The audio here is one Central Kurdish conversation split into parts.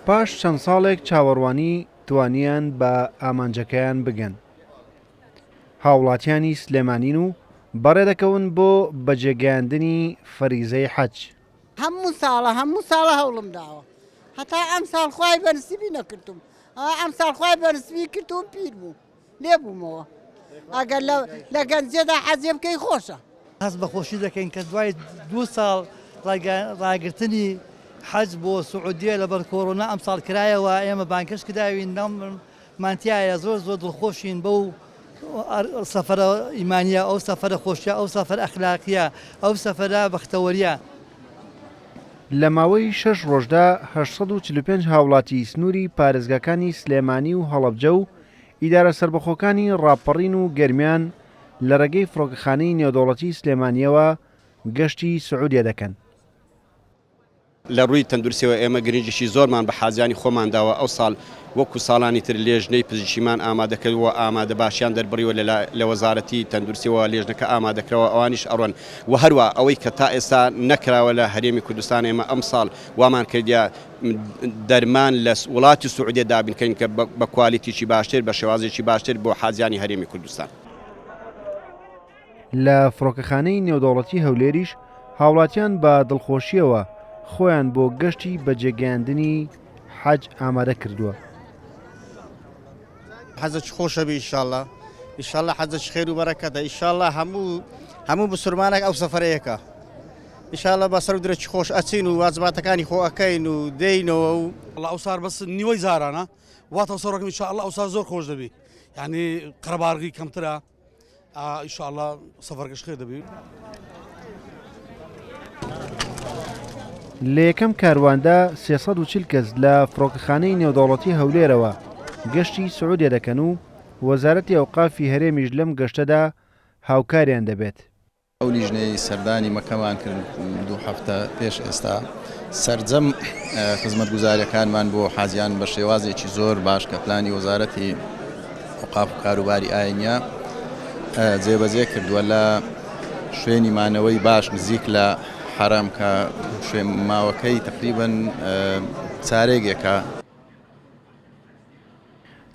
پاش چەند ساڵێک چاوەڕوانی توانیان بە ئامانجەکەیان بگەن. هاوڵاتیانی سلێمانین و بەڕێدەکەون بۆ بەجێگەیاندنی فەریزەی حەج. هەموو ساڵە هەموو ساڵە هەوڵم داوە هەتا ئەم ساڵ خوای بەنسیبی نەکردوم ئەم ساڵ خوای بەنسبی کردوم پیر بوو لێ بوومەوە ئەگەر لە گەنجێدا حەجێ بکەی خۆشە. هەست بە خۆشی دەکەین کە دوای دوو ساڵ ڕاگرتنی حەج بۆ سعودیە لەبەر کۆرۆنا ئەمساڵ کرایەوە، ئێمە بانگهێشت کراوین ناومان تیایە، زۆر زۆر دڵخۆشین بەو سەفەرە ئیمانیە، ئەو سەفەرە خۆشیە، ئەو سەفەر ئەخلاقیە، ئەو سەفەرە بەختەوەریە. لە ماوەی شەش ڕۆژدا 845 هاوڵاتی سنووری پارێزگاکانی سلێمانی و هەڵەبجە و ئیدارە سەربەخۆکانی ڕاپەڕین و گەرمیان لە ڕێگەی فڕۆکەخانەی نێودەوڵەتی سلێمانییەوە گەشتی سعودیە دەکەن. لە ڕووی تەندروستیەوە ئێمە گرنگیی زۆرمان بە حاجیانی خۆمان داوە، ئەوساڵ وەکو ساڵانی تر لێژنەی پزیشکیمان ئامادەکردووە، ئامادەباشیان دەربڕیوە لە وەزارەتی تەندروستیەوە لێژنەکە ئامادەکراوە ئەوانیش ئەڕۆن و هەروا ئەوەی کە تا ئێستا نەکراوە لە هەرێمی کوردستان ئێمە ئەمساڵ وامان کردیە دەرمان لە وڵاتی سعودیە دابین کەین کە بە کوالیتیی باشتر بە شێوازێکی باشتر بۆ حاجیانی هەرێمی کوردستان. لە فڕۆکەخانەی نێودەوڵەتی هەولێریش هاوڵاتیان بە دڵخۆشییەوە خۆیان بۆ گەشتی بەجێگەیاندنی حەج ئامادە کردووە. حەزەکی خۆشە بی ئیشاڵا ئیشاڵا حەزەکی خێر و بەرەکەتە ئیشاڵا هەموو هەموو مسلمانێک ئەو سەفەرەیەکە ئیشاڵا بە سەر و درەکی خۆش ئەچین و واجباتەکانی خۆ ئەکەین و دێینەوە و وەڵا ئەوسار بەس نیوەی جارانە وا تەسەڕەکەم ان شاء الله ئەوسار زۆر خۆش دەبی یعنی قەرەباڵغی کەمترە ان شاء الله سەفەرکەش خێر دەبی. لە یەکەم کارواندا 340 کەس لە فڕۆکەخانەی نێودەوڵەتی هەولێرەوە گەشتی سعودیە دەکەن و وەزارەتی ئەوقافی هەرێمیش لەم گەشتەدا هاوکاریان دەبێت. ئەو لیژنەیەی سەردانی مەکەمان کرد دوو هەفتە پێش ئێستا سەرجەم خزمەتگوزاریەکانمان بۆ حاجیان بە شێوازێکی زۆر باش کە پلانی وەزارەتی ئەوقاف و کاروباری ئاینیە جێبەجێ کردووە لە شوێنی مانەوەی باش نزیک لە حەرەم کە شوێن ماوەکەی تقریبن چارێگێکە.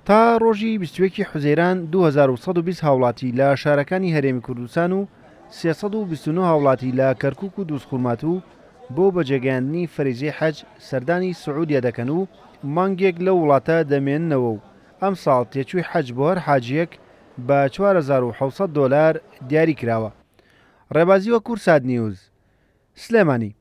تا ڕۆژی 21 ی حوزەیران 2120 هاوڵاتی لە شارەکانی هەرێمی کوردستان و 329 هاوڵاتی لە کەرکوک و دوزخورماتوو بۆ بەجێگەیاندنی فەریزەی حەج سەردانی سعودیە دەکەن و مانگێک لەو وڵاتە دەمێننەوە و ئەمساڵ تێچووی حەج بۆ هەر حاجییەک بە 4700 دۆلار دیاری کراوە. ڕێبازی وە کوردسات نیوز، سلێمانی.